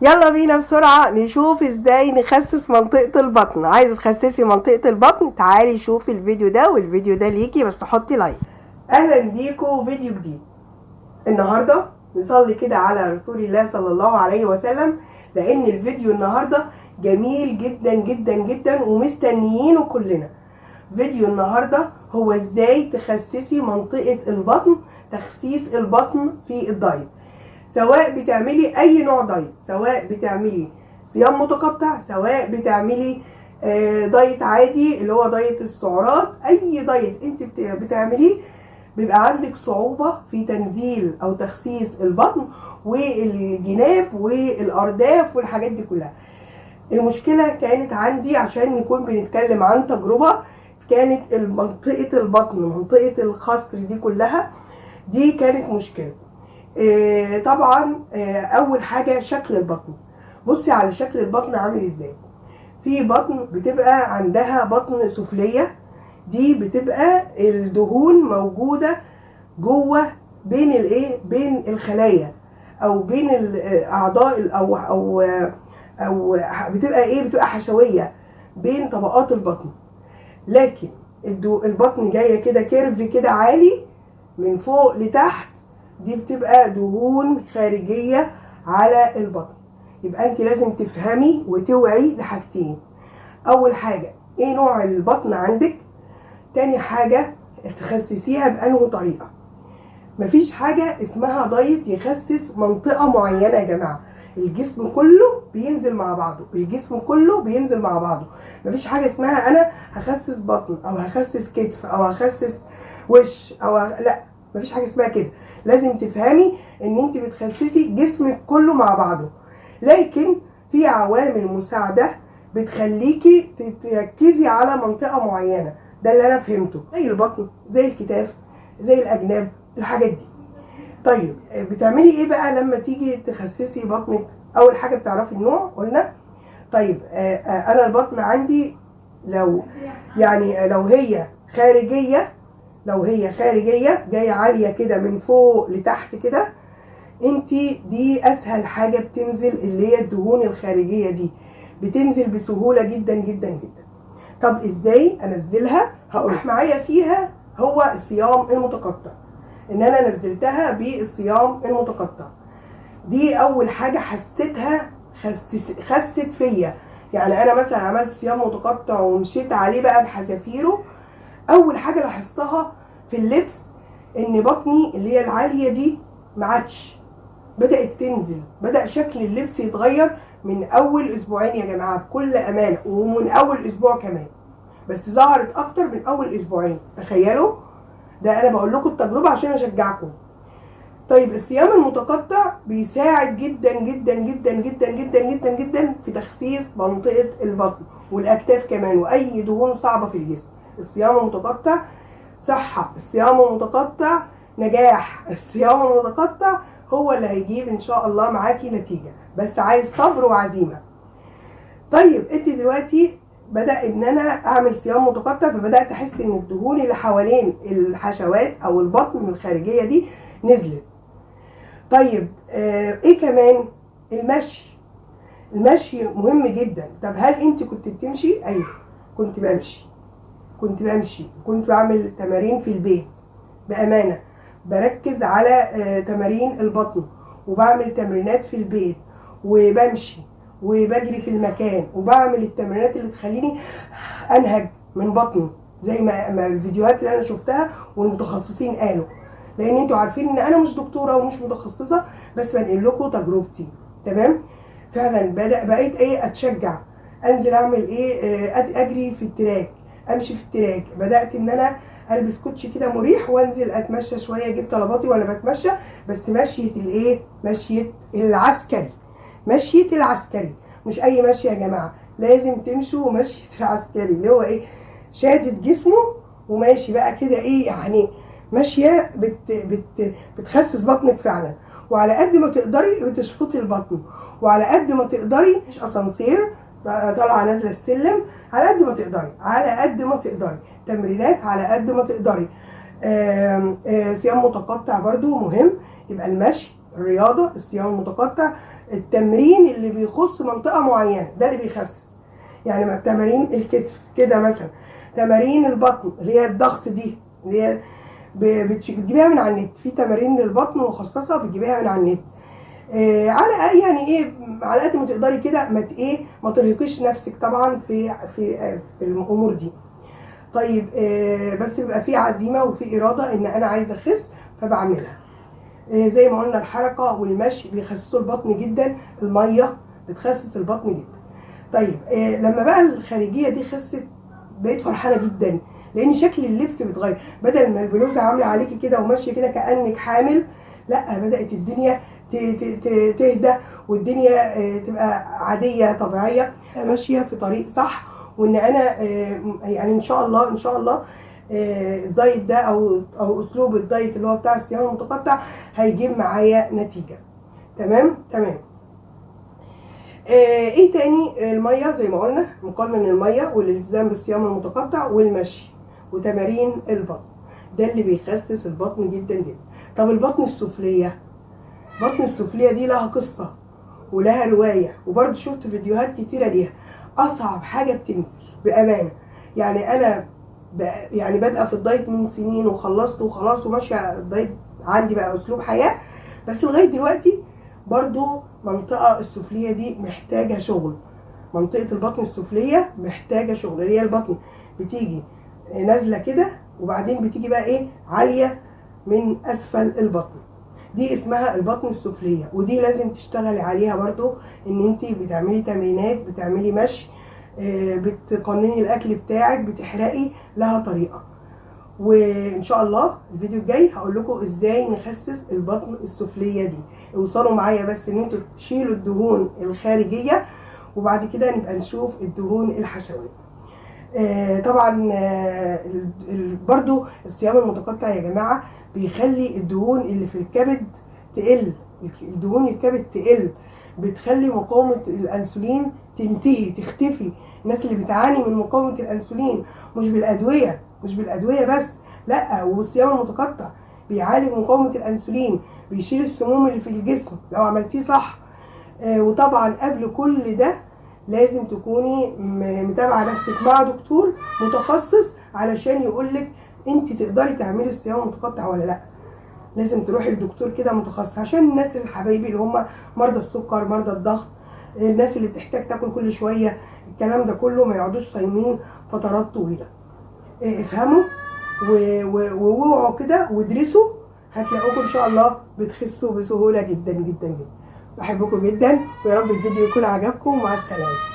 يلا بينا بسرعة نشوف ازاي نخسس منطقة البطن. عايزة تخسسي منطقة البطن؟ تعالي شوفي الفيديو ده، والفيديو ده ليكي، بس حطي like. اهلا بيكم فيديو جديد. النهاردة نصلي كده على رسول الله صلى الله عليه وسلم، لان الفيديو النهاردة جميل جدا جدا جدا ومستنيينه كلنا. فيديو النهاردة هو ازاي تخسسي منطقة البطن، تخسيس البطن في الدايت، سواء بتعملي اي نوع دايت، سواء بتعملي صيام متقطع، سواء بتعملي دايت عادي اللي هو دايت السعرات، اي دايت انت بتعمليه بيبقى عندك صعوبة في تنزيل او تخسيس البطن والجناب والارداف والحاجات دي كلها. المشكلة كانت عندي، عشان نكون بنتكلم عن تجربة، كانت منطقة البطن، منطقة الخصر دي كلها، دي كانت مشكلة. طبعا اول حاجة شكل البطن. بصي على شكل البطن عامل ازاي. في بطن بتبقى عندها بطن سفلية، دي بتبقى الدهون موجودة جوه بين الايه، بين الخلايا او بين الاعضاء، او بتبقى ايه، بتبقى حشوية بين طبقات البطن. لكن البطن جاية كده curve كده عالي من فوق لتحت، دي بتبقى دهون خارجية على البطن. يبقى انت لازم تفهمي وتوعي لحاجتين. اول حاجة ايه نوع البطن عندك، تاني حاجة تخسسيها بأنه طريقة. مفيش حاجة اسمها دايت يخسس منطقة معينة يا جماعة، الجسم كله بينزل مع بعضه، الجسم كله بينزل مع بعضه. مفيش حاجة اسمها انا هخسس بطن او هخسس كتف او هخسس وش او لا، مفيش حاجة اسمها كده. لازم تفهمي ان انت بتخسسي جسمك كله مع بعضه، لكن في عوامل مساعدة بتخليكي تركزي على منطقة معينة. ده اللي انا فهمته، زي البطن، زي الكتاف، زي الاجناب، الحاجات دي. طيب بتعملي ايه بقى لما تيجي تخسسي بطنك؟ اول حاجة بتعرفي النوع قلنا. طيب انا البطن عندي لو يعني لو هي خارجية، لو هي خارجية جاية عالية كده من فوق لتحت كده، انتي دي اسهل حاجة بتنزل، اللي هي الدهون الخارجية دي بتنزل بسهولة جدا جدا جدا. طب ازاي انزلها؟ هقول معايا فيها هو الصيام المتقطع، ان انا نزلتها بالصيام المتقطع. دي اول حاجة حسيتها خست فيا. يعني انا مثلا عملت صيام متقطع ومشيت عليه بقى بحذافيره. اول حاجة لاحظتها في اللبس ان بطني اللي هي العالية دي ما عادش، بدات تنزل، بدا شكل اللبس يتغير من اول اسبوعين يا جماعة بكل امانه، ومن اول اسبوع كمان، بس ظهرت اكتر من اول اسبوعين. تخيلوا، ده انا بقول لكم التجربة عشان اشجعكم. طيب الصيام المتقطع بيساعد جدا جدا جدا جدا جدا جدا جدا في تخسيس منطقة البطن والاكتاف كمان، واي دهون صعبة في الجسم. الصيام المتقطع صحة، الصيام المتقطع نجاح، الصيام المتقطع هو اللي هيجيب ان شاء الله معاكي نتيجة، بس عايز صبر وعزيمة. طيب انت دلوقتي بدأ ان انا اعمل صيام متقطع، فبدأت احس ان الدهون اللي حوالين الحشوات او البطن الخارجية دي نزلت. طيب ايه كمان؟ المشي. المشي مهم جدا. طب هل انت كنت بتمشي؟ ايوه كنت بمشي، كنت بمشي، كنت بعمل تمارين في البيت بأمانة، بركز على تمارين البطن، وبعمل تمرينات في البيت، وبمشي وبجري في المكان، وبعمل التمرينات اللي تخليني انهج من بطني زي ما الفيديوهات اللي انا شفتها والمتخصصين قالوا. لان انتوا عارفين ان انا مش دكتورة ومش متخصصة، بس بنقل لكم تجربتي. تمام؟ فعلا بقيت ايه، اتشجع، انزل اعمل ايه، اجري في ال track، امشي في ال track. بدات ان انا البس كوتشي كده مريح وانزل اتمشى شوية، اجيب طلباتي وانا بتمشى، بس مشيه الايه، مشيه العسكري، مشيه العسكري، مش اي مشي يا جماعة، لازم تمشوا مشيه العسكري اللي هو ايه، شادد جسمه وماشي بقى كده ايه، يعني ماشية بت بت بتخسس بطنك فعلا. وعلى قد ما تقدري بتشفطي البطن، وعلى قد ما تقدري مش اسانسير طالعه نازله السلم، على قد ما تقدري، على قد ما تقدري تمرينات، على قد ما تقدري. آم، آم، صيام متقطع برضو مهم. يبقى المشي، الرياضة، الصيام المتقطع، التمرين اللي بيخص منطقة معينة، ده اللي بيخسس. يعني مع تمارين الكتف كده مثلا، تمارين البطن اللي هي الضغط دي، اللي هي بتجيبيها من على النت، في تمارين للبطن مخصصة بتجيبيها من على النت. على يعني ايه، على قد ما تقدري كده، ما ايه، ما ترهقيش نفسك طبعا في في في الامور دي. طيب بس بيبقى في عزيمة وفي اراده ان انا عايزه اخس فبعملها. زي ما قلنا الحركة والمشي بيخسسوا البطن جدا، المية بتخسس البطن جدا. طيب لما بقى الخارجية دي خست بقيت فرحانة جدا، لان شكل اللبس بيتغير، بدل ما البلوزة عامله عليكي كده وماشية كده كانك حامل، لا بدات الدنيا تهدى، والدنيا تبقى عادية طبيعية، ماشية في طريق صح. وان انا يعني ان شاء الله، ان شاء الله الدايت ده او اسلوب الدايت اللي هو بتاع الصيام المتقطع هيجيب معايا نتيجة. تمام تمام. ايه تاني؟ المية زي ما قلنا، مقنن المية والالتزام بالصيام المتقطع والمشي وتمارين البطن، ده اللي بيخسس البطن جدا جدا. طب البطن السفليه، البطن السفليه دي لها قصة ولها رواية، وبرده شفت فيديوهات كتيرة ليها. اصعب حاجة بتنزل بامانه، يعني انا يعني بادئه في الدايت من سنين وخلصت وخلاص وماشية الدايت عندي بقى اسلوب حياة، بس لغاية دلوقتي برضو منطقة السفليه دي محتاجه شغل. منطقة البطن السفليه محتاجه شغل، اللي هي البطن بتيجي نازله كده وبعدين بتيجي بقى ايه عالية من اسفل البطن، دي اسمها البطن السفليه، ودي لازم تشتغلي عليها برضو، ان انت بتعملي تمرينات، بتعملي مشي، بتقنني الاكل بتاعك، بتحرقي، لها طريقه. وان شاء الله الفيديو الجاي هقول لكم ازاي نخسس البطن السفليه دي. اوصلوا معايا بس ان انتوا تشيلوا الدهون الخارجية، وبعد كده نبقى نشوف الدهون الحشويه. طبعا برضو الصيام المتقطع يا جماعة بيخلي الدهون اللي في الكبد تقل، الدهون الكبد تقل، بتخلي مقاومة الانسولين تنتهي تختفي. الناس اللي بتعاني من مقاومة الانسولين مش بالادوية، مش بالادوية بس، لا، والصيام المتقطع بيعالج مقاومة الانسولين، بيشيل السموم اللي في الجسم لو عملتيه صح. وطبعا قبل كل ده لازم تكوني متابعه نفسك مع دكتور متخصص علشان يقولك انت تقدري تعملي الصيام المتقطع ولا لا. لازم تروحي لدكتور كده متخصص، عشان الناس الحبايبي اللي هم مرضى السكر، مرضى الضغط، الناس اللي بتحتاج تاكل كل شوية، الكلام ده كله ما يقعدوش صايمين فترات طويلة. افهموا ووعوا كده وادرسوا، هتلاقوكم ان شاء الله بتخسوا بسهولة جدا جدا جدا. بحبكم جدا، ويا رب الفيديو يكون عجبكم، ومع السلامة.